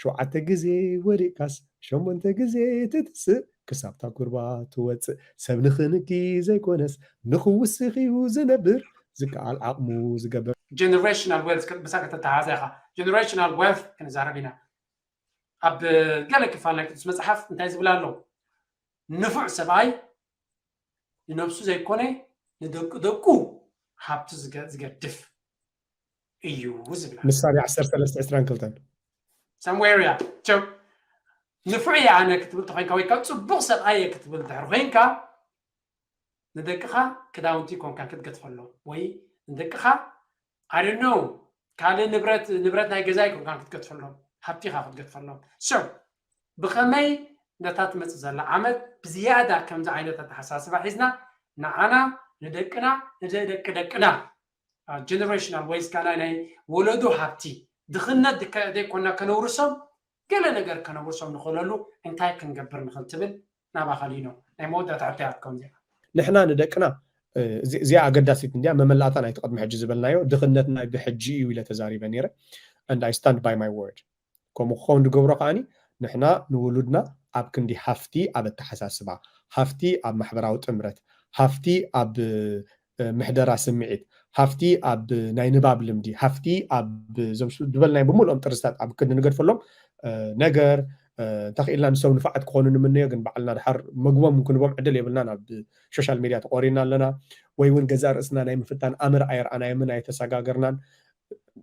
ሸውዓተ ግዜ ወዲቕካስ ሸሞንተ ግዜ ትትስእ፣ ክሳብታ ኩርባ ትወፅእ። ሰብ ንኽንኪ ዘይኮነስ ንኽውስኽ እዩ ዝነብር፣ ዝከኣል ዓቕሙ ዝገብር። Generational wealth ምሳ ከተተሓሓዛ ኢኻ። Generational wealth ክንዛረብ ኢና። ኣብ ገለ ክፋል ናይ ቅዱስ መፅሓፍ እንታይ ዝብል ኣሎ? ንፉዕ ሰብኣይ ንነብሱ ዘይኮነ ንደቂ ደቁ ሃብቲ ዝገድፍ እዩ ዝብል። ምሳሌ ዓሰርተ ሰለስተ ዕስራን ክልተን። Somewhere እያ። ንፉዕ እየ ኣነ ክትብል ተኮይንካ ወይ ከዓ ፅቡቅ ሰብኣይ እየ ክትብል ድሕር ኮይንካ ንደቅኻ ክዳውንቲ ኮንካ ክትገትፈሎም ወይ ንደቅኻ ኣደነው ካልእ ንብረት ንብረት ናይ ገዛ ይኮንካ ክትገትፈሎም ሃብቲኻ ክትገትፈሎም። So ብኸመይ ነታ ትመፅእ ዘላ ዓመት ብዝያዳ ከምዚ ዓይነት ኣተሓሳስባ ሒዝና ንዓና ንደቅና ንደቂ ደቅና generational wealth ካና ናይ ወለዶ ሃብቲ ድኽነት ዘይኮና ከነውርሶም ገለ ነገር ከነውርሶም ንኽእለሉ እንታይ ክንገብር ንኽእል ትብል ናባኻ ሊኖ ናይ መወዳእታ ሕቶ እያ ክትከውን እዚኣ። ንሕና ንደቅና እዚኣ ኣገዳሲት እንዲያ መመላእታ ናይቲ ቅድሚ ሕጂ ዝበልናዮ ድኽነትና ብሕጂ እዩ ኢለ ተዛሪበ ነይረ and I stand by my word። ከምኡ ክኸውን ዝገብሮ ከዓኒ ንሕና ንውሉድና ኣብ ክንዲ ሃፍቲ ኣብ ኣተሓሳስባ ሃፍቲ ኣብ ማሕበራዊ ጥምረት ሃፍቲ ኣብ ምሕደራ ስምዒት ሃፍቲ ኣብ ናይ ንባብ ልምዲ ሃፍቲ ኣብ ዝበልናዮ ብምልኦም ጥርዝታት ኣብ ክንዲ ንገድፈሎም ነገር እንተኽኢልና ንሰብ ንፋዓት ክኾኑ ንምነዮ ግን ባዕልና ድሓር መግቦም ክንቦም ዕድል የብልና ናብ ሶሻል ሚድያ ተቆሪና ኣለና ወይ እውን ገዛ ርእስና ናይ ምፍታን ኣምር ኣይረኣናዮምን ኣይተሰጋገርናን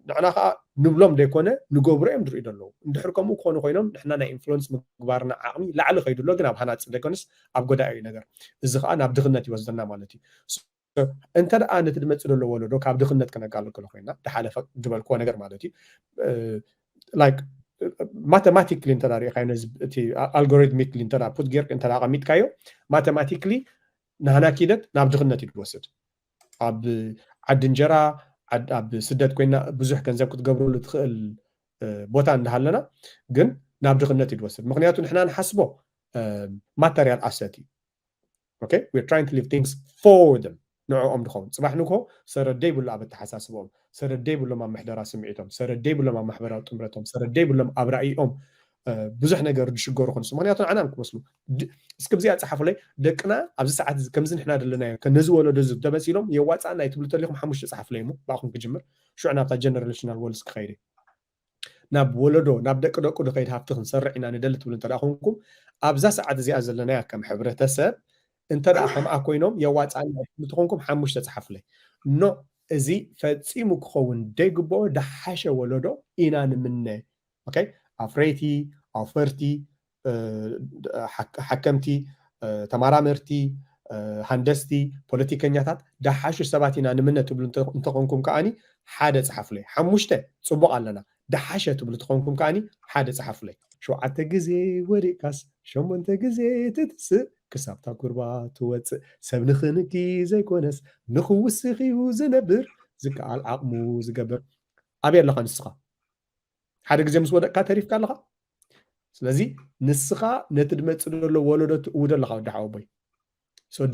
ንዕና ከዓ ንብሎም ዘይኮነ ንገብሮ እዮም ዝርኢ ዘለዉ እንድሕር ከምኡ ክኾኑ ኮይኖም ንሕና ናይ ኢንፍሉንስ ምግባርና ዓቕሚ ላዕሊ ከይዱ ኣሎ ግን ኣብ ሃናፂ ዘይኮነስ ኣብ ጎዳኢ እዩ ነገር እዚ ከዓ ናብ ድኽነት ይወስደና ማለት እዩ እንተ ደኣ ነቲ ድመፅእ ዘሎ ወለዶ ካብ ድኽነት ከነጋልግሎ ኮይና ድሓለፈ ዝበልክዎ ነገር ማለት እዩ like ማተማቲክሊ እንተ ሪኢካዮ ነዚ እቲ ኣልጎሪትሚክሊ እንተ ፑት ጌርክ እንተ ኣቐሚጥካዮ ማተማቲክሊ ናህና ኪደት ናብ ድኽነት እዩ ዝወስድ ኣብ ዓዲ እንጀራ ኣብ ስደት ኮይና ብዙሕ ገንዘብ ክትገብረሉ ትኽእል ቦታ እንዳሃለና ግን ናብ ድኽነት እዩ ዝወስድ ምክንያቱ ንሕና ንሓስቦ ማተርያል ኣሰት እዩ okay we're trying to leave things for them ንዕኦም ድኸውን ፅባሕ ንግሆ ሰረደይ ብሎ ኣብ ኣተሓሳስቦም ሰረደይ ብሎም ኣብ ምሕደራ ስምዒቶም ሰረደይ ብሎም ኣብ ማሕበራዊ ጥምረቶም ሰረደይ ብሎም ኣብ ራእይኦም ብዙሕ ነገር ዝሽገሩ ክንሱ ምክንያቱ ንዓና ክመስሉ እስኪ ብዚኣ ፀሓፉለይ ደቅና ኣብዚ ሰዓት ከምዚ ንሕና ደለናዮ ነዚ ወለዶ እዚ ተመሲሎም የዋፃና ይትብሉ ተሊኹም ሓሙሽተ ፀሓፉለይ እሞ ብኣኹም ክጅምር ሽዑ ናብታ generational wealth ክኸይድ ናብ ወለዶ ናብ ደቂ ደቁ ድኸይድ ሃፍቲ ክንሰርዕ ኢና ንደሊ ትብሉ እንተ ኮንኩም ኣብዛ ሰዓት እዚኣ ዘለናያ ከም ሕብረተሰብ እንተ ከምኣ ኮይኖም የዋፃና ትብሉ ተኾንኩም ሓሙሽተ ፀሓፉለይ ኖ እዚ ፈፂሙ ክኸውን ደይግብኦ ደሓሸ ወለዶ ኢና ንምነ ኣፍረይቲ ኣውፈርቲ ሓከምቲ ተመራመርቲ ሃንደስቲ ፖለቲከኛታት ደሓሹ ሰባት ኢና ንምነ ትብሉ እንተኾንኩም ከዓኒ ሓደ ፀሓፉለይ ሓሙሽተ ፅቡቕ ኣለና ደሓሸ ትብሉ ተኾንኩም ከዓኒ ሓደ ፀሓፉለይ ሸውዓተ ግዜ ወዲቕካስ ሸሞንተ ግዜ ትትስእ ክሳብታ ኩርባ ትወፅእ ሰብ ንኽንኪ ዘይኮነስ ንኽውስኽ እዩ ዝነብር ዝከኣል ዓቕሙ ዝገብር ኣበይ ኣለኻ ንስኻ ሓደ ግዜ ምስ ወደቅካ ተሪፍካ ኣለኻ ስለዚ ንስኻ ነቲ ድመፅእ ዘሎ ወለዶ ትእውዶ ኣለኻ ወዲ ሓወቦይ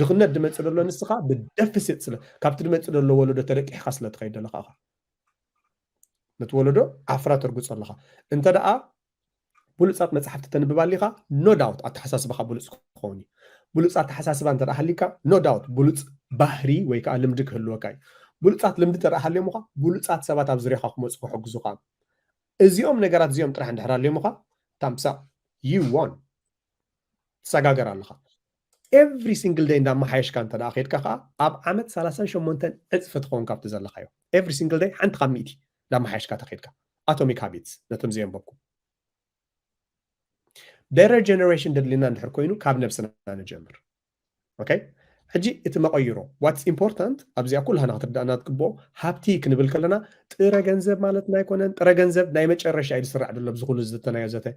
ድኽነት ድመፅእ ዘሎ ንስኻ ብደፍሲት ስለ ካብቲ ድመፅእ ዘሎ ወለዶ ተለቂሕካ ስለ ትኸይድ ኣለኻ ነቲ ወለዶ ዓፍራ ተርግፆ ኣለኻ እንተ ደኣ ብሉፃት መፅሓፍቲ ተንብብ ኣሊኻ no doubt ኣተሓሳስባኻ ብሉፅ ክኸውን እዩ ብሉፅ ኣተሓሳስባ እንተ ሃሊካ no doubt ብሉፅ ባህሪ ወይ ከዓ ልምዲ ክህልወካ እዩ ብሉፃት ልምዲ እንተ ሃልዮምኻ ብሉፃት ሰባት ኣብ ዙርያኻ ክመፁ ክሕግዙኻ እዚኦም ነገራት እዚኦም ጥራሕ እንድሕር ኣልዮምኻ ታምሳ you won ትሰጋገር ኣለኻ every single day እንዳመሓየሽካ እንተ ኸድካ ከዓ ኣብ ዓመት ሰላሳን ሸሞንተን ዕፅፊ ትኸውን ካብቲ ዘለኻዮ every single day ሓንቲ ካብ ሚእቲ እንዳመሓየሽካ ተኸድካ atomic habits ነቶም ዘየንበብኩም better generation ደድልና እንድሕር ኮይኑ ካብ ነብስና ንጀምር okay ሕጂ እቲ መቐይሮ what's important ኣብዚኣ ኩላና ክትርዳእና ትግብኦ ሃብቲ ክንብል ከለና ጥረ ገንዘብ ማለትና ኣይኮነን ጥረ ገንዘብ ናይ መጨረሻ እዩ ዝስራዕ ዘሎ ኣብዚ ኩሉ ዝተናዮ ዘተ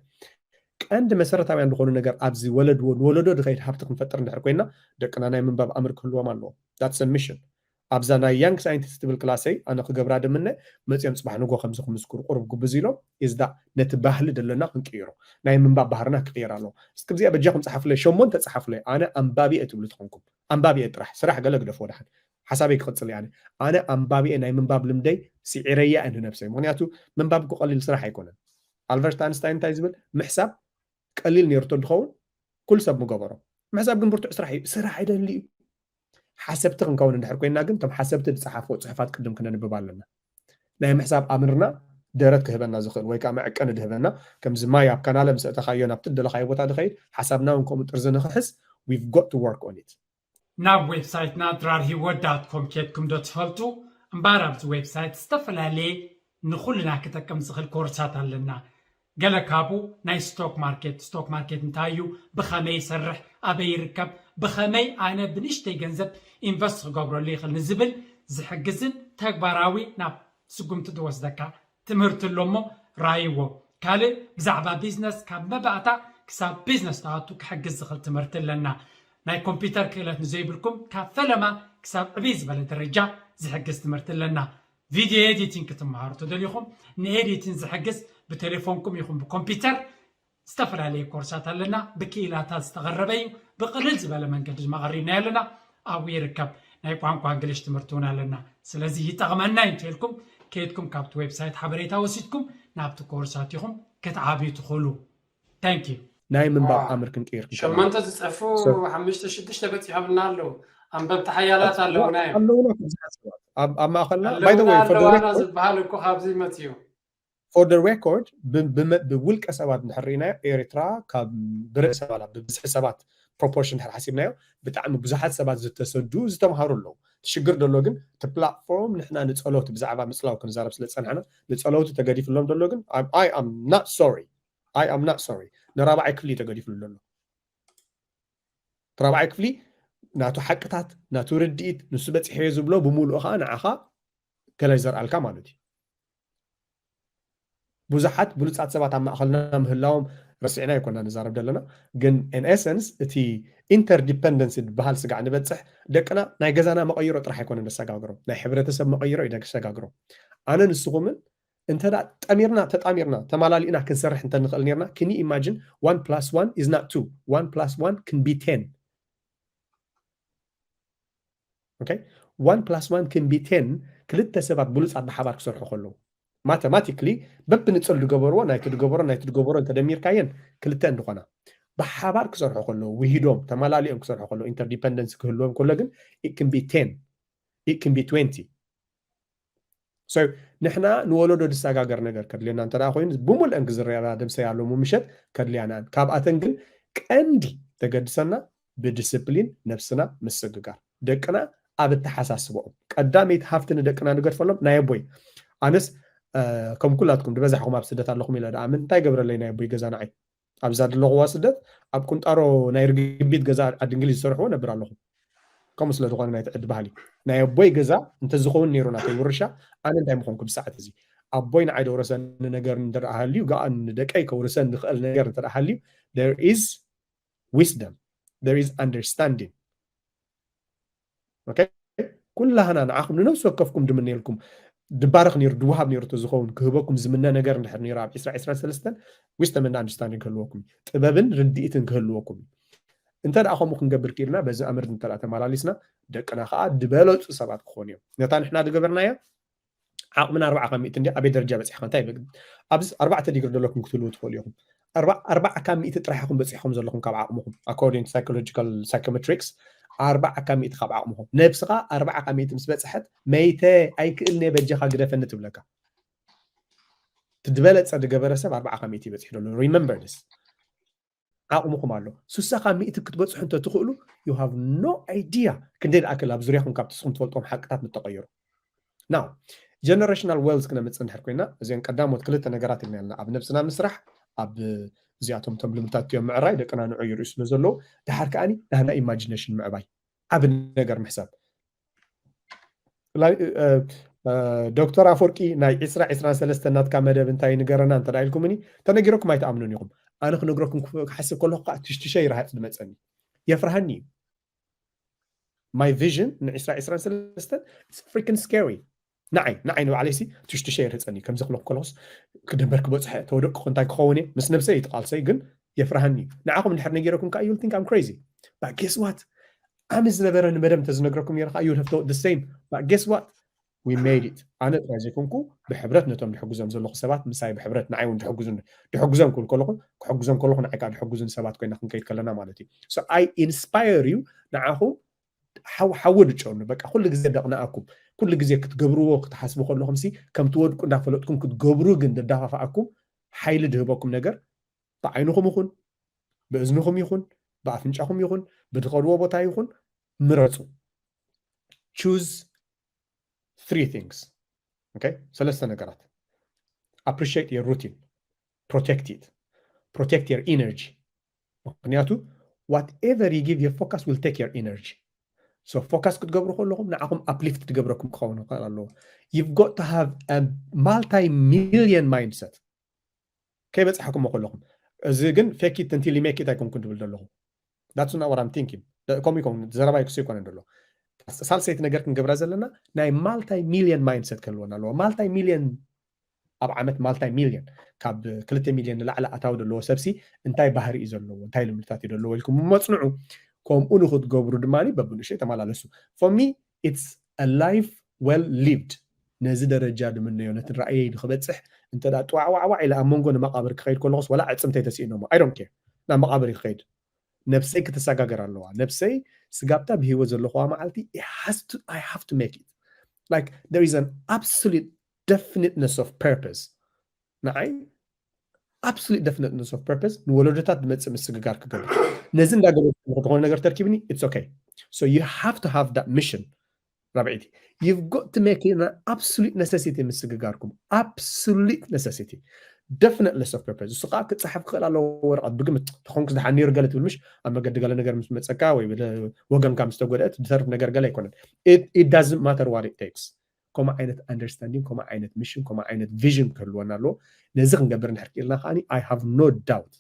ቀንዲ መሰረታውያን ዝኾኑ ነገር ኣብዚ ወለድ ወለዶ ድኸይድ ሃብቲ ክንፈጥር እንድሕር ኮይና ደቅና ናይ ምንባብ ኣምር ክህልዎም ኣለዎ that's mission ኣብዛ ናይ young scientist ትብል ክላሰይ ኣነ ክገብራ ድምነ መፅኦም ፅባሕ ንጎ ከምዚ ክምስክሩ ቁሩብ ግብዝ ኢሎም is that ነቲ ባህሊ ዘለና ክንቅይሮ ናይ ምንባብ ባህርና ክቅየር ኣለዎ እስኪ ብዚኣ በጃኹም ፀሓፉለይ ሸሞንተ ፀሓፉለይ ኣነ ኣንባቢ እየ ትብሉ ተኾንኩም ኣንባቢ እየ ጥራሕ ስራሕ ገለ ግደፎ ድሓን ሓሳበይ ክቕፅል እየ ኣነ ኣነ ኣንባቢ እየ ናይ ምንባብ ልምደይ ስዒረያ እየ ንነብሰይ ምክንያቱ ምንባብ እኮ ቀሊል ስራሕ ኣይኮነን ኣልበርት ኣንስታይን እንታይ ዝብል? ምሕሳብ ቀሊል ነይሩ እንተዝኸውን ኩሉ ሰብ ምገበሮ። ምሕሳብ ግን ብርቱዕ ስራሕ እዩ። ስራሕ ይደሊ እዩ። ሓሰብቲ ክንከውን እንድሕር ኮይና ግን፣ እቶም ሓሰብቲ ዝፀሓፍዎ ፅሑፋት ቅድም ክነንብብ ኣለና። ናይ ምሕሳብ ኣምርና ደረት ክህበና ዝኽእል ወይ ከዓ መዐቀኒ ድህበና፣ ከምዚ ማይ ኣብ ካናለ ምስ ኣእተኻዮ ናብቲ ደለኻዮ ቦታ ድኸይድ፣ ሓሳብና እውን ከምኡ ጥርዚ ንኽሕዝ፣ we've got to work on it። ናብ ዌብሳይትና ድራር ሂወት ዳት ኮም ኬድኩም ዶ ትፈልጡ? እምበኣር ኣብዚ ዌብሳይት ዝተፈላለየ ንኹልና ክጠቅም ዝኽእል ኮርሳት ኣለና። ገለ ካብኡ ናይ ስቶክ ማርኬት፣ ስቶክ ማርኬት እንታይ እዩ፣ ብኸመይ ይሰርሕ፣ ኣበይ ይርከብ፣ ብኸመይ ኣነ ብንእሽተይ ገንዘብ ኢንቨስት ክገብረሉ ይኽእል ንዝብል ዝሕግዝን ተግባራዊ ናብ ስጉምቲ ዝወስደካ ትምህርቲ ኣሎ እሞ ራይዎ። ካልእ ብዛዕባ ቢዝነስ ካብ መባእታ ክሳብ ቢዝነስ ትኣቱ ክሕግዝ ዝኽእል ትምህርቲ ኣለና። ናይ ኮምፒውተር ክእለት ንዘይብልኩም ካብ ፈለማ ክሳብ ዕብይ ዝበለ ደረጃ ዝሕግዝ ትምህርቲ ኣለና። ቪድዮ ኤዲቲንግ ክትመሃሩ ተደሊኹም ንኤዲቲንግ ዝሕግዝ ብቴሌፎንኩም ይኹን ብኮምፒውተር ዝተፈላለየ ኮርሳት ኣለና። ብክኢላታት ዝተቐረበ እዩ። ብቕልል ዝበለ መንገዲ ድማ ቀሪብናዮ ኣለና። ኣብኡ ይርከብ። ናይ ቋንቋ እንግሊሽ ትምህርቲ እውን ኣለና። ስለዚ ይጠቕመና እዩ እንተልኩም ከይድኩም ካብቲ ዌብሳይት ሓበሬታ ወሲድኩም ናብቲ ኮርሳት ኢኹም ክትዓብዩ ትኽእሉ። Thank you። ናይ ምንባብ ኣምር ክንቅይር ክንከለና ሸሞንተ ዝፀፉ ሓሙሽተ ሽዱሽተ በፂሖምና ኣለዉ። ኣንበብቲ ሓያላት ኣለውና እዮም። ኣለውና ብዙሓት ሰባት ኣብ ኣብ ማእኸልና። By the ኣለውና way, for the ኣለዋና record, ዝበሃል እኮ ካብዚ መፅዩ። for the record, ብ- ብመ- ብውልቀ ሰባት እንድሕር ርኢናዮ፣ ኤርትራ ካብ ብርእሰ ባላ ብብዝሒ ሰባት ፕሮፖርሽን እንድሕር ሓሲብናዮ፣ ብጣዕሚ ብዙሓት ሰባት ዝተሰዱ ዝተምሃሩ ኣለዉ። እቲ ሽግር ዘሎ ግን እቲ ፕላትፎርም ንሕና ንፀሎት ብዛዕባ ምፅላው ክንዛረብ ስለ ዝፀናሕና ንፀለውቲ ተገዲፍሎም ዘሎ ግን I am not sorry. I am not sorry. ንራብዓይ ክፍሊ እዩ ተገዲፍሉ ዘሎ። እቲ ራብዓይ ክፍሊ ናቱ ሓቅታት ናቱ ርድኢት ንሱ በፂሐዮ ዝብሎ ብምሉኡ ከዓ ንዓኻ ገለ ይዘርኣልካ ማለት እዩ። ብዙሓት ብሉፃት ሰባት ኣብ ማእኸልና ምህላዎም ረሲዕና ኣይኮና ንዛረብ ዘለና፣ ግን in essence እቲ ኢንተርዲፐንደንሲ ዝበሃል ስጋዕ ንበፅሕ ደቅና ናይ ገዛና መቐይሮ ጥራሕ ኣይኮነን ነሰጋግሮም፣ ናይ ሕብረተሰብ መቐይሮ እዩ ደሰጋግሮም። ኣነ ንስኹምን እንተ ደኣ ጠሚርና ተጣሚርና ተማላሊእና ክንሰርሕ እንተ ንኽእል ነርና፣ can you imagine? One plus one is not two, one plus one can be ten. Okay? One plus one can be ten. ክልተ ሰባት ብሉፃት ብሓባር ክሰርሑ ከለዉ ማተማቲክሊ በብንፅል ዝገበርዎ ናይቲ ዝገበሮ ናይቲ ዝገበሮ እንተደሚርካየን ክልተ እንድኾና ብሓባር ክሰርሑ ከለዉ ውሂዶም ተማላሊኦም ክሰርሑ ከለዉ ኢንተርዲፐንደንስ ክህልዎም ከሎ ግን it can be ten, it can be twenty. So ንሕና ንወለዶ ዝሰጋገር ነገር ከድልየና እንተ ደኣ ኮይኑ ብምልአን ክዝረያና ደምሰያሎሙ ምሸት ከድልያናን ካብኣተን ግን ቀንዲ ተገድሰና ብዲስፕሊን ነብስና ምስግጋር ደቅና ኣብ እተሓሳስበኦም ቀዳመይቲ ሃፍቲ ንደቅና ንገድፈሎም ናይ ኣቦይ ኣነስ ከም ኩላትኩም ዝበዛሕኹም ኣብ ስደት ኣለኹም ኢለ ደኣ ምን እንታይ ገብረለይ ናይ ኣቦይ ገዛ ንዓይ ኣብዛ ዘለኹዋ ስደት ኣብ ቁንጣሮ ናይ ርግቢት ገዛ ዓዲ እንግሊዝ ዝሰርሕዎ ነብር ኣለኹ። ከምኡ ስለ ዝኾነ ናይ ትዕዲ ባህሊ ናይ ኣቦይ ገዛ እንተዝኸውን ነይሩ ናተይ ውርሻ ኣነ እንታይ ምኾንኩ ብሰዓት እዚ ኣቦይ ንዓይ ደውረሰኒ ነገር እንተ ደኣ ሃልዩ ገኣ ንደቀይ ከውርሰን ዝኽእል ነገር እንተ ደኣ ሃልዩ there is wisdom, there is understanding. Okay? ኩላህና ንዓኹም ንነብሲ ወከፍኩም ድምነየልኩም ድባረኽ ነይሩ ድወሃብ ነይሩ ተዝኸውን ክህበኩም ዝምነ ነገር እንድሕር ነይሩ ኣብ ዕስራ ዕስራን ሰለስተን wisdom and understanding ክህልወኩም እዩ። ጥበብን ርድኢትን ክህልወኩም እዩ። እንተ ደኣ ከምኡ ክንገብር ክኢልና በዚ ኣምር እንተ ደኣ ተመላሊስና ደቅና ከዓ ዝበለፁ ሰባት ክኾኑ እዮም። ነታ ንሕና ዝገበርናዮ ዓቕምና ኣርባዓ ካብ ሚእቲ እንዲ ኣበይ ደረጃ በፂሕካ እንታይ ይበ- ኣብዚ ኣርባዕተ ዲግሪ ዘለኩም ክትህልዉ ትኽእሉ ኢኹም። ኣርባ- ኣርባዓ ካብ ሚእቲ ጥራሕ ኢኹም በፂሕኩም ዘለኹም ካብ ዓቕምኹም according to psychological psychometrics ኣርባዓ ካብ ሚእቲ ካብ ዓቕምኹም ነብስኻ ኣርባዓ ካብ ሚእቲ ምስ በፅሐት መይተ ኣይክእልነ በጃኻ ግደፈኒ ትብለካ። እቲ ዝበለፀ ዝገበረ ሰብ ኣርባዓ ካብ ሚእቲ ይበፅሕ ዘሎ። Remember this. ዓቕምኹም ኣሎ። ስሳ ካብ ሚእቲ ክትበፅሑ እንተትኽእሉ you have no idea ክንደይ ዝኣክል ኣብ ዙርያኹም ካብቲ ንስኹም ትፈልጥዎም ሓቅታት ምተቐየሩ። Now generational wealth ክነምፅእ እንድሕር ኮይና እዚአን ቀዳሞት ክልተ ነገራት ኢልና ኣለና። ኣብ ነብስና ምስራሕ ኣብ እዚኣቶም እቶም ልምድታት እዮም ምዕራይ ደቅና ንዑ ይርእዩ ስለ ዘለዉ ድሓር ከዓኒ ናህና ኢማጂነሽን ምዕባይ ዓቢ ነገር ምሕሳብ። ዶክተር ኣፈወርቂ ናይ ዕስራ ዕስራን ሰለስተን ናትካ መደብ እንታይ ንገረና እንተ ኢልኩምኒ ተነጊረኩም ኣይትኣምኑን ኢኹም። ኣነ ክነግረኩም ክሓስብ ከለኹ ከዓ ትሽትሸ ይረሃፅ ዝመፀኒ የፍርሃኒ እዩ። My vision ን ዕስራ ዕስራን ሰለስተን freaking scary ንዓይ ንዓይ ንባዕለይሲ ትሽትሸ ይርህፀኒ ከምዚ ክለኩ ከለኹስ ክደንበር ክበፅሐ ተወደቅኩ እንታይ ክኸውን እየ ምስ ነብሰይ ይትቃልሰይ ግን የፍርሃኒ እዩ። ንዓኹም እንድሕር ነጊረኩም ከዓ you'll think I'm crazy but guess what? ዓሚ ዝነበረ ንመደብ እንተዝነግረኩም ነይረ ከዓ you'd have thought the same but guess what? we made it። ኣነ ጥራይ ዘይኮንኩ ብሕብረት ነቶም ድሕግዞም ዘለኹ ሰባት ምሳይ ብሕብረት ንዓይ እውን ድሕግዙኒ። ድሕግዞም ክብል ከለኹ ክሕግዞም ከለኹ ንዓይ ከዓ ድሕግዙኒ ሰባት ኮይና ክንከይድ ከለና ማለት እዩ። So I inspire you ንዓኹም ሓው ሓዊ ድጨኑ በቃ ኩሉ ግዜ ደቕንኣኩም ኩሉ ግዜ ክትገብርዎ ክትሓስቡ ከለኹም ሲ ከም ትወድቁ እንዳፈለጥኩም ክትገብሩ ግን ደዳፋፍኣኩም ሓይሊ ድህበኩም ነገር ብዓይንኹም ይኹን ብእዝንኹም ይኹን ብኣፍንጫኹም ይኹን ብትኸድዎ ቦታ ይኹን ምረፁ። Choose three things። Okay? ሰለስተ ነገራት። Appreciate your routine. Protect it. Protect your energy. ምክንያቱ whatever you give your focus will take your energy. So focus ክትገብሩ ከለኹም ንዓኹም uplift ትገብረኩም ክኸውን ይኽእል ኣለዎ። You've got to have a multi-million mindset። ከይበፃሕኩሞ ከለኹም እዚ ግን fake it until you make it ኣይኮንኩን ትብል ዘለኹ። That's not what I'm thinking። ከምኡ ይኮን ዘረባ ይክሱ ይኮነ ደሎ። ሳልሰይቲ ነገር ክንገብራ ዘለና ናይ multi-million mindset ክህልወና ኣለዎ። Multi-million ኣብ ዓመት multi-million ካብ ክልተ ሚልዮን ንላዕሊ ኣታዊ ዘለዎ ሰብሲ እንታይ ባህሪ እዩ ዘለዎ እንታይ ልምድታት እዩ ዘለዎ ኢልኩም መፅንዑ። ከምኡ ንክትገብሩ ድማ በብንእሽተይ ተመላለሱ። For me it's a life well lived። ነዚ ደረጃ ድምነዮ ነቲ ራእየይ ንክበፅሕ እንተ ጥዋዕዋዕዋዕ ኢለ ኣብ መንጎ ንመቃብር ክኸይድ ከለኹስ ወላ ዕፅምተይ ተስኢኖሞ I don't care። ናብ መቃብር ክኸይድ ነብሰይ ክትሰጋገር ኣለዋ። ነብሰይ ስጋብታ ብህይወት ዘለኹዋ መዓልቲ I have to make it። Like there is an absolute definiteness of purpose። ንዓይ absolute definiteness of purpose ንወለዶታት ዝመፅእ ምስግጋር ክገብር ነዚ እንዳገበርኩ ዝኾነ ነገር ተርኪብኒ it's okay። So you have to have that mission። ራብዒቲ you've got to make it an absolute necessity ምስግጋርኩም። Absolute necessity። Definiteness of purpose እሱ ከዓ ክፀሓፍ ክኽእል ኣለዎ ወረቐት ብግምት ተኾንኩ ዝደሓን ነይሩ ገለ ትብል ምሽ ኣብ መገዲ ገለ ነገር ምስ መፀካ ወይ ወገንካ ምስ ተጎድአት ዝተርፍ ነገር ገለ ኣይኮነን። It doesn't matter what it takes። ከምኡ ዓይነት understanding ከምኡ ዓይነት mission ከምኡ ዓይነት vision ክህልወና ኣለዎ። ነዚ ክንገብር እንድሕር ክኢልና ከዓኒ I have no doubt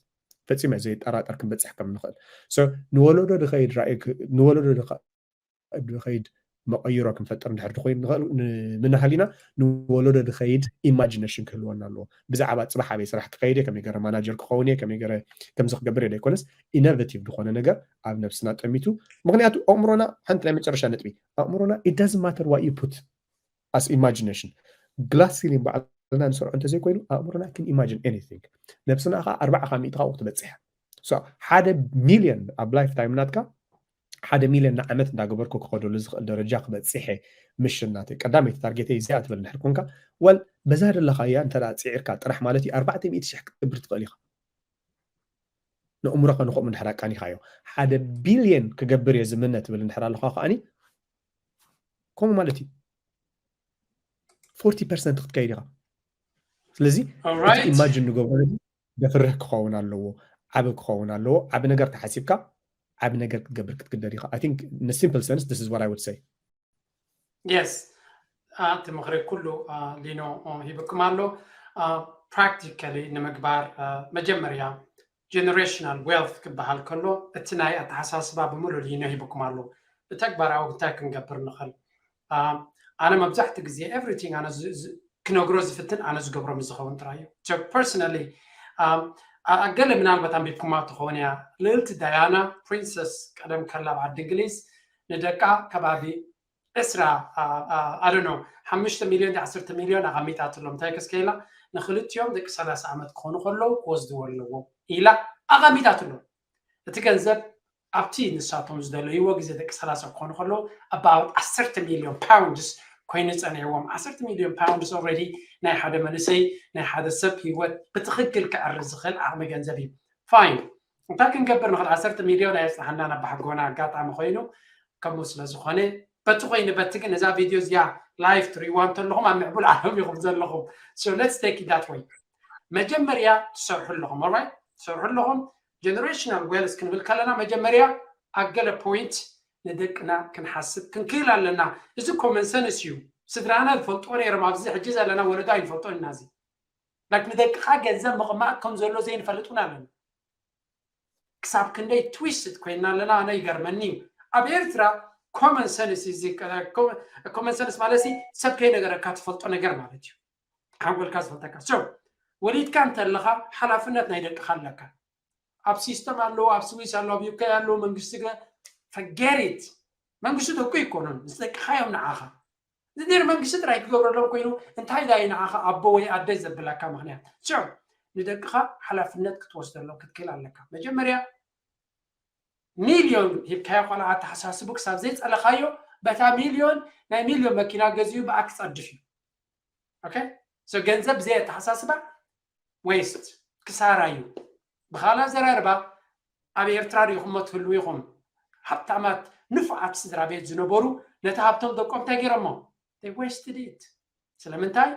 ፈፂመ ዘየጠራጠር ክንበፅሕ ከም ንኽእል። So ንወለዶ ድኸይድ ራእይ ንወለዶ ድኸይድ መቐይሮ ክንፈጥር እንድሕር ድኮይን ንኽእል ምናሃል ኢና ንወለዶ ድኸይድ imagination ክህልወና ኣለዎ። ብዛዕባ ፅባሕ ኣበይ ስራሕ ክኸይድ እየ ከመይ ገረ ማናጀር ክኸውን እየ ከመይ ገረ ከምዚ ክገብር እየ ዘይኮነስ innovative ዝኾነ ነገር ኣብ ነብስና ጠሚቱ። ምክንያቱ ኣእምሮና ሓንቲ ናይ መጨረሻ ነጥቢ ኣእምሮና it doesn't matter what you put as imagination glass ceiling ባዕልና ንሰርዖ እንተዘይኮይኑ ኣእምሮና can imagine anything። ነብስና ከዓ ኣርባዓ ካብ ሚእቲ ካብኡ ክትበፅሕ ሓደ ሚልዮን ኣብ life time ናትካ ሓደ ሚልዮን ንዓመት እንዳገበርኩ ክኸደሉ ዝኽእል ደረጃ ክበፅሕ mission ናተይ ቀዳመይቲ ታርጌተይ እዚኣ ትብል እንድሕር ኮንካ well በዛ ደለኻያ እንተ ፅዒርካ ጥራሕ ማለት እዩ ኣርባዕተ ሚእቲ ሽሕ ክትገብር ትኽእል ኢኻ። ንእምሮኻ ንኸምኡ እንድሕር ኣቃኒኻዮ ሓደ ቢልዮን ክገብር እየ ዝምነ ትብል እንድሕር ኣለኻ ከዓኒ ከምኡ ማለት እዩ ፎርቲ ፐርሰንት ክትከይድ ኢኻ። ስለዚ እቲ ኢማጅን ንገብሮ ደፍርህ ክኸውን ኣለዎ፣ ዓቢ ክኸውን ኣለዎ። ዓቢ ነገር ተሓሲብካ ዓቢ ነገር ክትገብር ክትግደድ ኢኻ። I think in a simple sense this is what I would say. Yes እቲ ምኽሪ ኩሉ ሊኖ ሂብኩም ኣሎ። Practically ንምግባር መጀመርያ generational wealth ክበሃል ከሎ እቲ ናይ ኣተሓሳስባ ብምሉእ ሊኖ ሂብኩም ኣሎ። ብተግባራዊ እንታይ ክንገብር ንኽእል? ኣነ መብዛሕትኡ ግዜ everything ኣነ ክነግሮ ዝፍትን ኣነ ዝገብሮ ምስ ዝኸውን ጥራይ እዩ። Personally ገለ ምናልባት ኣንቢብኩማ ትኸውን እያ። ልእልቲ ዳያና ፕሪንሰስ ቀደም ከላ ኣብ ዓዲ እንግሊዝ ንደቃ ከባቢ ዕስራ ኣደኖ ሓሙሽተ ሚልዮን ዓሰርተ ሚልዮን ኣቐሚጣትሎም እንታይ ከስከ ኢላ ንክልቲኦም ደቂ ሰላሳ ዓመት ክኾኑ ከለዉ ክወስድዎ ኣለዎም ኢላ ኣቐሚጣትሎም። እቲ ገንዘብ ኣብቲ ንሳቶም ዝደለይዎ ግዜ ደቂ ሰላሳ ክኾኑ ከለዉ about ዓሰርተ ሚልዮን pounds ኮይኑ ጸኒሕዎም። ዓሰርተ ሚልዮን pounds already ናይ ሓደ መንእሰይ ናይ ሓደ ሰብ ህይወት ብትኽክል ከዕሪ ዝኽእል ዓቕሚ ገንዘብ እዩ። Fine እንታይ ክንገብር ንኽእል ዓሰርተ ሚልዮን ኣየጽናሕናን ኣባሕጎና ኣጋጣሚ ኮይኑ ከምኡ ስለ ዝኾነ በቲ ኮይኑ በቲ ግን እዛ ቪድዮ እዚኣ live ትሪእዋ እንተለኹም ኣብ ምዕቡል ዓለም ኢኹም ዘለኹም። So let's take it that way። መጀመርያ ትሰርሑ ኣለኹም right ትሰርሑ ኣለኹም። Generational wealth ክንብል ከለና መጀመርያ ኣብ ገለ point ንደቅና ክንሓስብ ክንክእል ኣለና። እዚ common sense እዩ። ስድራና ዝፈልጥዎ ነይሮም ኣብዚ ሕጂ ዘለና ወለዶ ኣይንፈልጦን ኢና። እዚ like ንደቅኻ ገንዘብ ምቕማጥ ከም ዘሎ ዘይንፈልጥ እውን ኣለና። ክሳብ ክንደይ twisted ኮይና ኣለና ኣነ ይገርመኒ እዩ። ኣብ ኤርትራ common sense እዚ common sense ማለት ሰብ ከይነገረካ ትፈልጦ ነገር ማለት እዩ። ሓንጎልካ ዝፈልጠካ so ወሊድካ እንተለኻ ሓላፍነት ናይ ደቅኻ ኣለካ። ኣብ system ኣለዎ ኣብ ስዊስ ኣለዎ ኣብ UK ኣለዎ መንግስቲ forget it መንግስቲ ደቁ ኣይኮኑን ምስ ደቅኻ እዮም ንዓኻ። እዚ ድሕሪ መንግስቲ ጥራይ ክገብረሎም ኮይኑ እንታይ ዳዩ ንዓኻ ኣቦ ወይ ኣደ ዘብለካ ምኽንያት? ስዑ፣ ንደቅኻ ሓላፍነት ክትወስደሎም ክትክእል ኣለካ። መጀመርያ ሚልዮን ሂብካዮ ቆልዓ ኣተሓሳስቡ ክሳብ ዘይፀለኻዮ በታ ሚልዮን ናይ ሚልዮን መኪና ገዚኡ ብኣ ክፀድፍ እዩ። ኦኬ፣ so ገንዘብ ብዘይ ኣተሓሳስባ ዌስት ክሳራ እዩ። ብኻልእ ኣዘራርባ ኣብ ኤርትራ ሪኢኹሞ ትህልዉ ኢኹም። ሃብታማት ንፉዓት ስድራ ቤት ዝነበሩ ነቲ ሃብቶም ደቆም እንታይ ገይሮሞ? They wasted it። ስለምንታይ?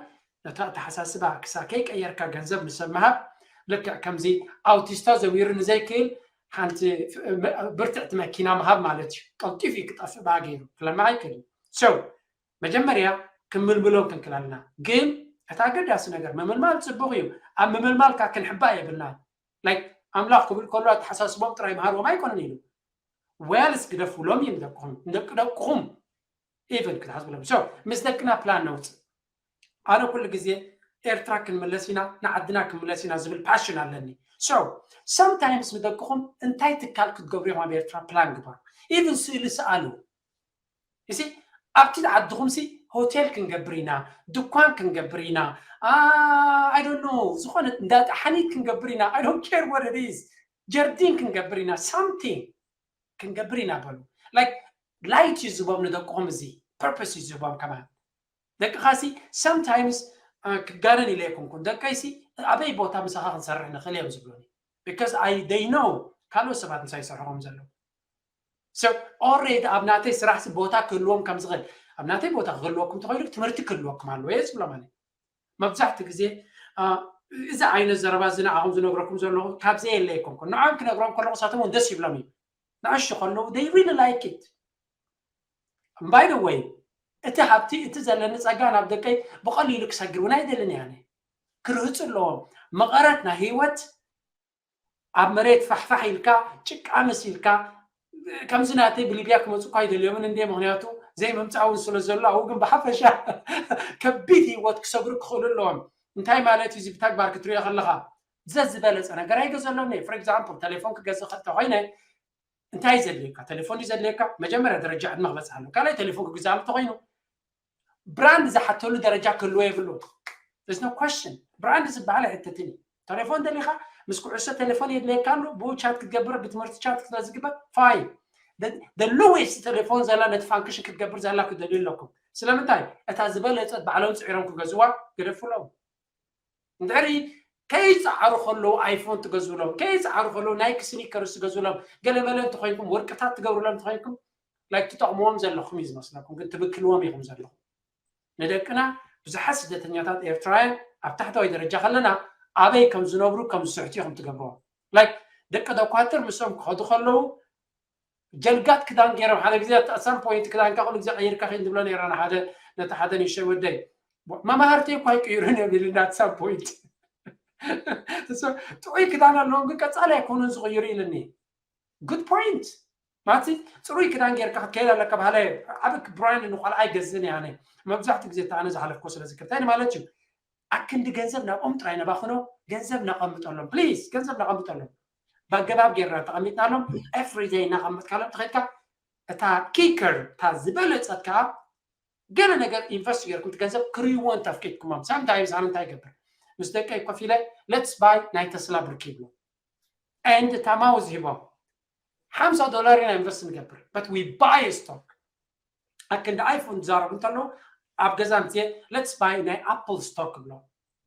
ነቲ ኣተሓሳስባ ክሳ ከይቀየርካ ገንዘብ ንሰብ ምሃብ ልክዕ ከምዚ ኣውቲስታ ዘዊሩ ንዘይክእል ሓንቲ ብርትዕቲ መኪና ምሃብ ማለት እዩ። ቀልጢፉ እዩ ክጠፍእ ብኣ ገይሩ ክለምዕ ኣይክእልን። So መጀመርያ ክምልምሎም ክንክእል ኣለና። ግን እቲ ኣገዳሲ ነገር ምምልማል ፅቡቕ እዩ። ኣብ ምምልማልካ ክንሕባእ የብልናን። ላይክ ኣምላኽ ክብል ከሎ ኣተሓሳስቦም ጥራይ ምሃርዎም ኣይኮነን ኢሉ። ዌልስ ግደፉሎም እዩ ንደቅኹም ንደቂ ደቅኹም ኢቨን ክትሓስብሎም። So ምስ ደቅና ፕላን ነውፅእ። ኣነ ኩሉ ግዜ ኤርትራ ክንምለስ ኢና ንዓድና ክንምለስ ኢና ዝብል ፓሽን ኣለኒ። So sometimes ንደቅኹም እንታይ ትካል ክትገብሩ ኢኹም ኣብ ኤርትራ ፕላን ግበሩ። ኢቨን ስእሊ ስኣሉ። እሲ ኣብቲ ዓድኹም ሲ ሆቴል ክንገብር ኢና፣ ድኳን ክንገብር ኢና፣ I don't know ዝኾነ እንዳ ሓኒት ክንገብር ኢና፣ I don't care what it is፣ ጀርዲን ክንገብር ኢና፣ something ክንገብር ኢና በሉ። Like ላይት እዩ ዝህቦም ንደቅኹም፣ እዚ ፐርፐስ እዩ ዝህቦም ከማን። ደቅኻ ሲ sometimes ክጋነን ኢለ ኣይኮንኩን፣ ደቀይ ሲ ኣበይ ቦታ ምሳኻ ክንሰርሕ ንኽእል እዮም ዝብሉኒ። Because I they know ካልኦት ሰባት ምሳይ ይሰርሑ ከም ዘለዉ። So already ኣብ ናተይ ስራሕ ሲ ቦታ ክህልዎም ከም ዝኽእል፣ ኣብ ናተይ ቦታ ክህልወኩም ተኽእሉ ትምህርቲ ክህልወኩም ኣለዎ እየ ዝብሎም። ኣነ መብዛሕትኡ ግዜ እዚ ዓይነት ዘረባ እዚ ንዓኹም ዝነግረኩም ዘለኹ ካብዘይ የለ ኣይኮንኩን። ንዖም ክነግሮም ከለኹ ንሳቶም እውን ደስ ይብሎም እዩ። ንኣሽቱ ከለዉ they really like it። By the way እቲ ሃብቲ እቲ ዘለኒ ጸጋ ናብ ደቀይ ብቐሊሉ ክሰግር እውን ኣይደልን እየ። ኣነ ክርህፁ ኣለዎም። መቐረት ናይ ህይወት ኣብ መሬት ፋሕፋሕ ኢልካ ጭቃ መሲልካ ከምዚ ናተይ ብሊብያ ክመፁ እኳ ኣይደልዮምን እንደ ምክንያቱ ዘይምምፃእ እውን ስለ ዘሎ ኣብኡ ግን ብሓፈሻ ከቢድ ህይወት ክሰግሩ ክኽእሉ ኣለዎም። እንታይ ማለት እዩ እዚ ብተግባር ክትሪኦ ከለካ? ዘዝበለፀ ነገር ኣይገዘሎም እየ። For example ቴሌፎን ክገዝእ እንተኮይነ እንታይ ዘድልየካ? ቴሌፎን ድዩ ዘድልየካ? መጀመርያ ደረጃ ዕድመ ክበፅሕ ኣሎ። ካልኣይ ቴሌፎን ክግዛሉ እንተኮይኑ ብራንድ ዝሓተሉ ደረጃ ክህልዎ የብሉ። There's no question። ብራንድ ዝበሃል ኣይሕተትን እዩ። ቴሌፎን ደሊኻ ምስ ኩዕሶ ቴሌፎን የድልየካ ኣሎ፣ ብኡ ቻት ክትገብር ብትምህርቲ ቻት ስለ ዝግበር ፋይን። The lowest ቴሌፎን ዘላ ነቲ ፋንክሽን ክትገብር ዘላ ክደልዩ ኣለኩም። ስለምንታይ? እታ ዝበለፀት ባዕሎም ፅዒሮም ክገዝዋ ግደፉሎም። እንድሕሪ ከይፀዓሩ ከለዉ ኣይፎን ትገዝኡሎም፣ ከይፀዓሩ ከለዉ ናይክ ስኒከርስ ትገዝኡሎም፣ ገለመለ እንተኮይንኩም ወርቅታት ትገብሩሎም እንተኮይንኩም ላይክ ትጠቕምዎም ዘለኹም እዩ ዝመስለኩም፣ ግን ትብክልዎም ኢኹም ዘለኹም። ንደቅና ብዙሓት ስደተኛታት ኤርትራውያን ኣብ ታሕተዋይ ደረጃ ከለና ኣበይ ከም ዝነብሩ ከም ዝስሕቱ ኢኹም ትገብርዎም። ላይክ ደቂ ዶኳትር ምስኦም ክኸዱ ከለዉ ጀልጋት ክዳን ገይሮም ሓደ ግዜ ኣት ሳም ፖይንት ክዳንካ ኩሉ ግዜ ቀይርካ ከይድ ንብሎ ነይረና ሓደ ነቲ ሓደ ንእሽተይ ወደይ መማህርተይ እኳ ይቅይሩን እዮም ኢሉና ኣት ሳም ፖይንት። ጥዑይ ክዳን ኣለዎም ግን ቀፃሊ ኣይኮኑን ዝቅይሩ ኢልኒ። ጉድ ፖይንት። ማለት ፅሩይ ክዳን ጌርካ ክትከይድ ኣለካ ባህላይ። ዓብ ብራንድ ንቆልዓ ኣይገዝእን እየ ኣነ። መብዛሕትኡ ግዜ እቲ ኣነ ዝሓለፍኮ ስለ ዝክር እንታይ ማለት እዩ? ኣክንዲ ገንዘብ ናብኦም ጥራይ ነባኽኖ። ገንዘብ ነቐምጠሎም ፕሊዝ፣ ገንዘብ ነቐምጠሎም። ብኣገባብ ጌርና ተቐሚጥናሎም ኤፍሪደይ እናቐመጥካሎም ተኸድካ እታ ኪከር እታ ዝበለፀት ከዓ ገለ ነገር ኢንቨስት ጌርኩም እቲ ገንዘብ ክርእይዎ እንተፍቂድኩሞም ሳምታይምስ ኣነ እንታይ ይገብር ምስ ደቀይ ኮፍ ኢለ let's buy ናይ ተስላ ብርኪ ይብሎ and እታ ማውዝ ሂቦም ሓምሳ ዶላር ኢና ኢንቨስት ንገብር but we buy stock ኣክንዲ ኣይፎን ዝዛረቡ እንተለዉ ኣብ ገዛ ምፅየ let's buy ናይ ኣፕል ስቶክ ብሎ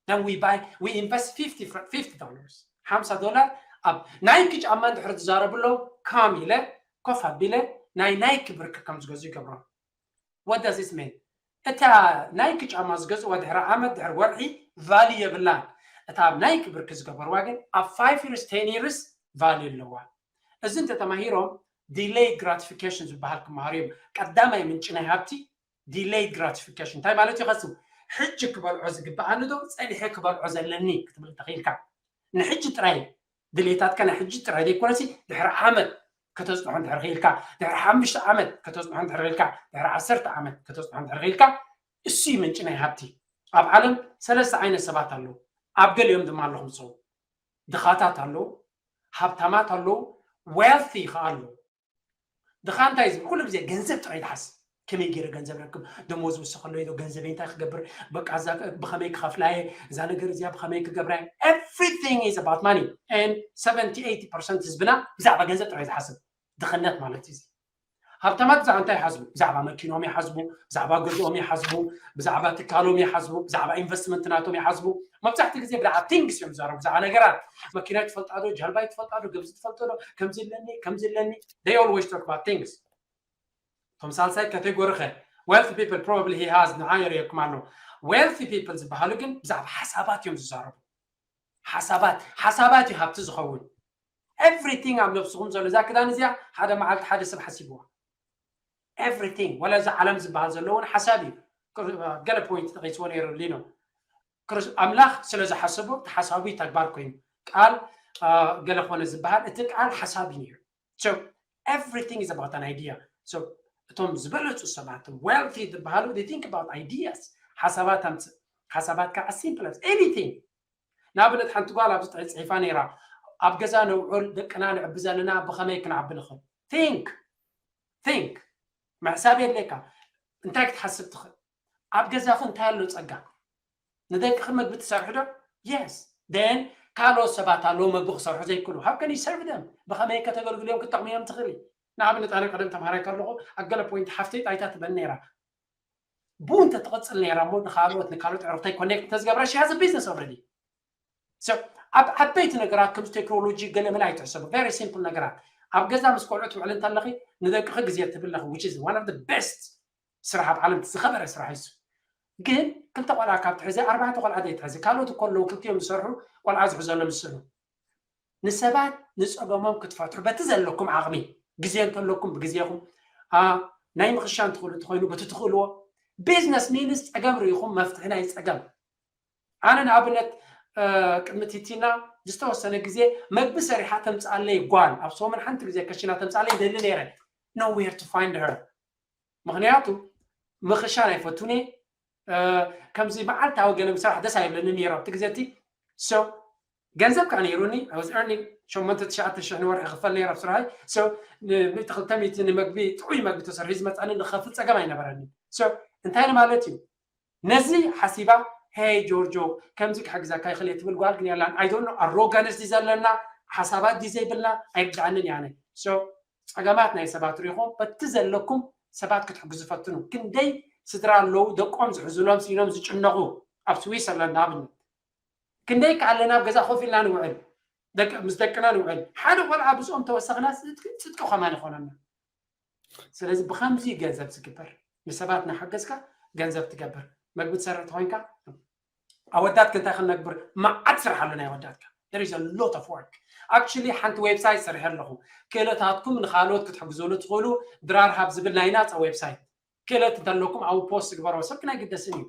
then we buy we invest fifty fr- fifty dollars ሓምሳ ዶላር ኣብ ናይኪ ጫማ እንድሕር ዝዛረቡ ኣለዉ ካም ኢለ ኮፍ ኣቢለ ናይ ናይኪ ብርክ ከም ዝገዙ ይገብሮም what does this mean እታ ናይኪ ጫማ ዝገዝእዋ ድሕሪ ዓመት ድሕሪ ወርሒ ቫልዩ የብላን እታ ኣብ ናይኪ ብርክ ዝገበርዋ ግን ኣብ five years ten years ቫልዩ ኣለዋ እዚ እንተተማሂሮም delayed gratification ዝበሃል ክመሃሩ እዮም ቀዳማይ ምንጪ ናይ ሃብቲ delayed gratification እንታይ ማለት እዩ ከስብ ሕጂ ክበልዖ ዝግብኣኒ ዶ ፀኒሐ ክበልዖ ዘለኒ ክትብል ተኽኢልካ ንሕጂ ጥራይ ድሌታትካ ናይ ሕጂ ጥራይ ዘይኮነሲ ድሕሪ ዓመት ከተፅንሖ እንድሕር ክኢልካ ድሕሪ ሓሙሽተ ዓመት ከተፅንሖ እንድሕር ክኢልካ ድሕሪ ዓሰርተ ዓመት ከተፅንሖ እንድሕር ክኢልካ እሱ እዩ ምንጪ ናይ ሃብቲ ኣብ ዓለም ሰለስተ ዓይነት ሰባት ኣለዉ ኣብ ገሊኦም ድማ ኣለኹም ዝፀው ድኻታት ኣለዉ ሃብታማት ኣለዉ wealthy ከዓ ኣለዉ ድኻ እንታይ ዝብል ኩሉ ግዜ ገንዘብ ጥራይ ዝሓስብ ከመይ ገይረ ገንዘብ ረክብ፣ ደሞዝ ውስኸሎ ኢሎ ገንዘበይ እንታይ ክገብር፣ በቃ እዛ ብኸመይ ክኸፍላየ፣ እዛ ነገር እዚኣ ብኸመይ ክገብራ። Everything is about money and seventy eighty percent ህዝብና ብዛዕባ ገንዘብ ጥራይ ዝሓስብ። ድኽነት ማለት እዩ። ሃብታማት ብዛዕባ እንታይ ይሓስቡ? ብዛዕባ መኪኖም ይሓስቡ፣ ብዛዕባ ገዝኦም ይሓስቡ፣ ብዛዕባ ትካሎም ይሓስቡ፣ ብዛዕባ ኢንቨስትመንት ናቶም ይሓስቡ። መብዛሕትኡ ግዜ ብዛዕባ ቲንግስ እዮም ዝዛረቡ፣ ብዛዕባ ነገራት። መኪና ትፈልጣ ዶ? ጃልባይ ትፈልጣ ዶ? ገብዚ ትፈልጦ ዶ? ከምዚ ኣለኒ፣ ከምዚ ኣለኒ። They always talk about things። እቶም ሳልሳይ ካቴጎሪ ኸ? Wealthy people probably he has ንዓ የርእየኩም ኣሎ። Wealthy people ዝበሃሉ ግን ብዛዕባ ሓሳባት እዮም ዝዛረቡ። ሓሳባት ሓሳባት እዩ ሃብቲ ዝኸውን። Everything ኣብ ነብስኹም ዘሎ እዛ ክዳን እዚኣ ሓደ መዓልቲ ሓደ ሰብ ሓሲብዋ። Everything ወላ እዚ ዓለም ዝበሃል ዘሎ እውን ሓሳብ እዩ። ገለ ፖይንት ተቂስዎ ነይሩ ሊኖ። ኣምላኽ ስለ ዝሓሰቦ ተሓሳቢ ተግባር ኮይኑ ቃል ገለ ኮነ ዝበሃል እቲ ቃል ሓሳብ እዩ ነይሩ። So everything is about an idea። So እቶም ዝበለፁ ሰባት wealthy ዝበሃሉ they think about ideas። ሓሳባት ኣምፅእ። ሓሳባትካ as simple as anything። ንኣብነት ሓንቲ ጓል ኣብዚ ጽሒፋ ነይራ፣ ኣብ ገዛ ነውዕል ደቅና ንዕቢ ዘለና ብኸመይ ክንዓቢ ንኽእል? Think think ምሕሳብ የድልየካ። እንታይ ክትሓስብ ትኽእል? ኣብ ገዛኺ እንታይ ኣሎ ጸጋ? ንደቅኺ መግቢ ትሰርሒ ዶ? Yes። Then ካልኦት ሰባት ኣለዉ መግቢ ክሰርሑ ዘይክእሉ። How can you serve them? ብኸመይ ከተገልግልዮም ክትጠቕምዮም ትኽእሊ? ንኣብነት ኣነ ቀደም ተምሃራይ ከለኹ ኣብ ገለ ፖይንት ሓፍተይ ጣይታ ትበኒ ነይራ። ብኡ እንተትቕፅል ነይራ እሞ ንካልኦት ንካልኦት ዕርክተይ ኮኔክት እንተዝገብራ she has a business already። So ኣብ ዓበይቲ ነገራት ከምዚ ቴክኖሎጂ ገለ መለ ኣይትሕሰቡ። Very simple ነገራት ኣብ ገዛ ምስ ቆልዑ ትውዕል እንተለኺ ንደቅኺ ግዜ ትብለኺ which is one of the best ስራሕ ኣብ ዓለም ዝኸበረ ስራሕ እዩ። ግን ክልተ ቆልዓ ካብ ትሕዚ ኣርባዕተ ቆልዓ ዘይትሕዚ ካልኦት እኮ ኣለዉ ክልቲኦም ዝሰርሑ ቆልዓ ዝሕዘሎም ዝስእኑ ንሰባት ንፀገሞም ክትፈትሑ በቲ ዘለኩም ዓቕሚ ግዜ እንተለኩም ብግዜኹም ናይ ምኽሻ እንትኽእሉ እንተኮይኑ በቲ ትኽእልዎ business means ፀገም ርኢኹም መፍትሒ ናይ ፀገም ኣነ ንኣብነት ቅድሚ ቲቲና ዝተወሰነ ግዜ መግቢ ሰሪሓ ተምፅኣለይ ጓል ኣብ ሰሙን ሓንቲ ግዜ ከሽና ተምፅኣለይ ደሊ ነይረ nowhere to find her ምክንያቱ ምኽሻን ኣይፈቱን እየ ከምዚ መዓልታዊ ገለ ምስራሕ ደስ ኣይብለኒ ነይሩ ኣብቲ ግዜ እቲ so ገንዘብ ከዓ ነይሩኒ I was earning ሸሞንተ ትሽዓተ ሽሕ ንወርሒ ክፈል ነይሩ ኣብ ስራሐይ so ንምእቲ ክልተ ሚእቲ ንምግቢ ጥዑይ መግቢ ተሰርሑ ዝመፅኣኒ ንኸፍል ፀገም ኣይነበረኒ so እንታይ ማለት እዩ ነዚ ሓሲባ ሄይ ጆርጆ ከምዚ ክሕግዘካ ይኽእል እየ ትብል ጓል ግን የላን ኣይዶኖ ኣሮጋንስ ዲ ዘለና ሓሳባት ዲ ዘይብልና ኣይርድኣንን ያነ so ፀገማት ናይ ሰባት ሪኹም በቲ ዘለኩም ሰባት ክትሕግዙ ፈትኑ ክንደይ ስድራ ኣለዉ ደቆም ዝሕዝሎም ስኢኖም ዝጭነቑ ኣብ ስዊስ ኣለና ኣብነት ክንደይ ከ ኣለና ኣብ ገዛ ኮፍ ኢልና ንውዕል ምስ ደቅና ንውዕል ሓደ ቆልዓ ብፅኦም ተወሰኽና ፅድቂ ከማን ይኾነና ስለዚ ብከምዚ ገንዘብ ዝግበር ንሰባት እናሓገዝካ ገንዘብ ትገብር መግቢ ትሰርሕ ተኮይንካ ኣወዳት ክንታይ ክንነግብር መዓት ስራሕ ኣሎ ናይ ኣወዳትካ there is a lot of work actually ሓንቲ ዌብሳይት ሰሪሐ ኣለኹ ክእለታትኩም ንካልኦት ክትሕግዘሉ ትኽእሉ ድራር ሃብ ዝብል ናይ ናፃ ዌብሳይት ክእለት እንተለኩም ኣብ ፖስት ግበሮ ሰብ ግን ኣይግደስን እዩ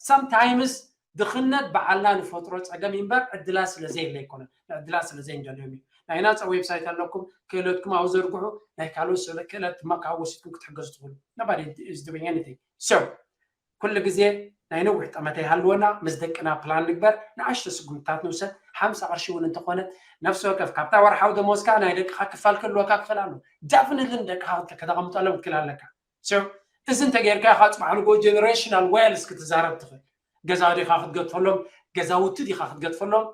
sometimes ድኽነት በዓልና ንፈጥሮ ፀገም እምበር ዕድላት ስለዘየለ ኣይኮነን ዕድላት ስለዘይንደልዮም እዩ ናይ ናፃ ዌብሳይት ኣለኩም ክእለትኩም ኣብ ዘርግሑ ናይ ካልኦት ሰብ ክእለት ድማ ካብ ወሲድኩም ክትሕገዙ ትኽእሉ nobody is doing anything so ኩሉ ግዜ ናይ ነዊሕ ጠመተ ይሃልወና ምስ ደቅና ፕላን ንግበር ንኣሽቶ ስጉምትታት ንውሰድ ሓምሳ ቅርሺ እውን እንተኾነት ነፍሲ ወከፍ ካብታ ወርሓዊ ደሞዝካ ናይ ደቅኻ ክፋል ክህልወካ ክኽእል ኣሎ definitely ንደቅኻ ከተቐምጠሎም ክትክእል ኣለካ እዚ እንተጌርካ ኢኻ ፅባሕ ንጎ generational wealth ክትዛረብ ትኽእል ገዛ ዲኻ ክትገድፈሎም ገዛውቲ ዲኻ ክትገድፈሎም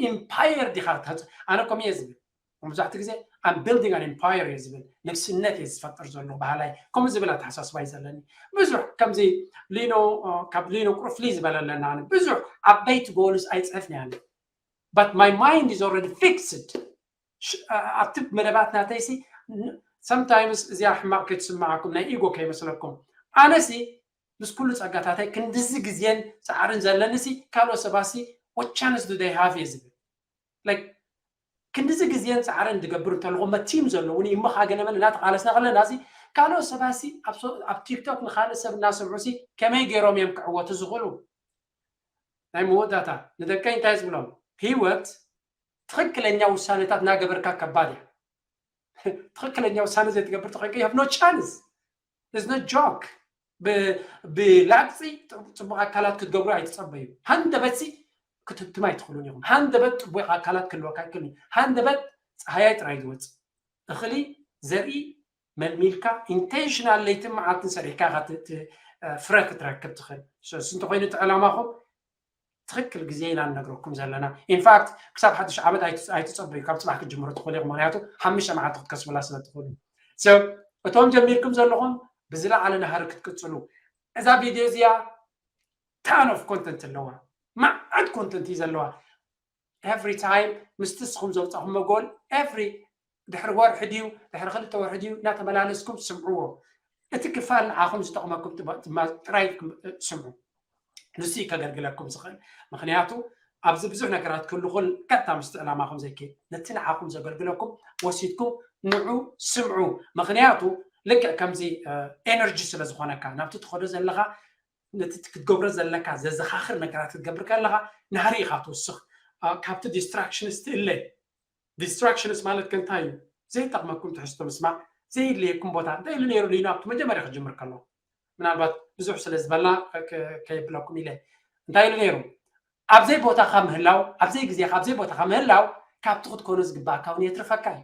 empire ዲኻ ክትሃፅ ኣነ ከምኡ እየ ዝብል መብዛሕትኡ ግዜ I'm building an empire እየ ዝብል ንግስነት እየ ዝፈጥር ዘለኹ ባህላይ ከምኡ ዝብል ኣተሓሳስባ እዩ ዘለኒ ብዙሕ ከምዚ ሊኖ ካብ ሊኖ ቁሩብ ፍልይ ዝበለ ኣለና ብዙሕ ዓበይቲ goals ኣይፅሕፍን እየ but my mind is already fixed ኣብቲ መደባት ናተይሲ sometimes እዚኣ ሕማቕ ከይትስምዓኩም ናይ ኢጎ ከይመስለኩም ኣነሲ ምስ ኩሉ ፀጋታተይ ክንድዚ ግዜን ፃዕርን ዘለኒሲ ካልኦት ሰባሲ what chance do they have እየ ዝብል like ክንድዚ ግዜን ፃዕርን ዝገብር እንተለኹ መቲም ዘለውኒ እሞ ከዓ ገለመለ እናተቃለስና ከለና ሲ ካልኦት ሰባሲ ኣብ ቲክቶክ ንካልእ ሰብ እናሰምዑ ሲ ከመይ ገይሮም እዮም ክዕወቱ ዝኽእሉ ናይ መወዳእታ ንደቀይ እንታይ ዝብሎም ህይወት ትኽክለኛ ውሳኔታት እናገበርካ ከባድ እያ ትኽክለኛ ውሳኔ ዘይትገብር ተኮይንካ you have no chance is no joke ብላግፂ ፅቡቅ ኣካላት ክትገብሩ ኣይትፀበዩ ሃንደበት ሲ ክትህብትም ኣይትኽእሉን ኢኹም ሃንደበት ፅቡቅ ኣካላት ክህልወካ ኣይክእልን ሃንደበት ፀሃያይ ጥራይ ዝወፅእ እኽሊ ዘርኢ መልሚልካ intentional ለይትን መዓልትን ሰሪሕካ ኢኻ ፍረ ክትረክብ ትኽእል። እሱ እንተኮይኑ እቲ ዕላማኹም ትኽክል ግዜ ኢና ንነግረኩም ዘለና። ኢንፋክት ክሳብ ሓድሽ ዓመት ኣይትፀበዩ፣ ካብ ፅባሕ ክትጅምሩ ትኽእሉ ኢኹም። ምክንያቱ ሓሙሽተ መዓልቲ ክትከስቡላ ስለ ትኽእሉ። እቶም ጀሚርኩም ዘለኹም ብዝለዓለ ናህሪ ክትቅፅሉ፣ እዛ ቪድዮ እዚኣ ton of content ኣለዋ፣ መዓት ኮንተንት እዩ ዘለዋ። ኤቭሪ ታይም ምስቲ ንስኹም ዘውፃኹሞ ጎል ኤቭሪ ድሕሪ ወርሒ ድዩ ድሕሪ ክልተ ወርሒ ድዩ እናተመላለስኩም ስምዕዎ። እቲ ክፋል ንዓኹም ዝጠቕመኩም ጥራይ ስምዑ። ንሱ እዩ ከገልግለኩም ዝኽእል። ምክንያቱ ኣብዚ ብዙሕ ነገራት ክህሉ ክል ቀጥታ ምስቲ ዕላማኹም ዘይከይድ፣ ነቲ ንዓኹም ዘገልግለኩም ወሲድኩም ንዑ ስምዑ። ምክንያቱ ልክዕ ከምዚ ኤነርጂ ስለ ዝኾነካ ናብቲ ትኸዶ ዘለኻ፣ ነቲ ክትገብሮ ዘለካ ዘዘኻኽር ነገራት ክትገብር ከለኻ ናህሪ ኢኻ ትውስኽ። ካብቲ ዲስትራክሽንስ ትእለ። ዲስትራክሽንስ ማለት ከ እንታይ እዩ? ዘይጠቕመኩም ትሕዝቶ ምስማዕ፣ ዘየድልየኩም ቦታ እንታይ ኢሉ ነይሩ ሊኖ ኣብቲ መጀመርያ ክጅምር ከሎ? ምናልባት ብዙሕ ስለ ዝበልና ከየብለኩም ኢለ። እንታይ ኢሉ ነይሩ? ኣብዘይ ቦታኻ ምህላው፣ ኣብዘይ ግዜኻ ኣብዘይ ቦታኻ ምህላው ካብቲ ክትኮኖ ዝግባእካ እውን የትርፈካ እዩ።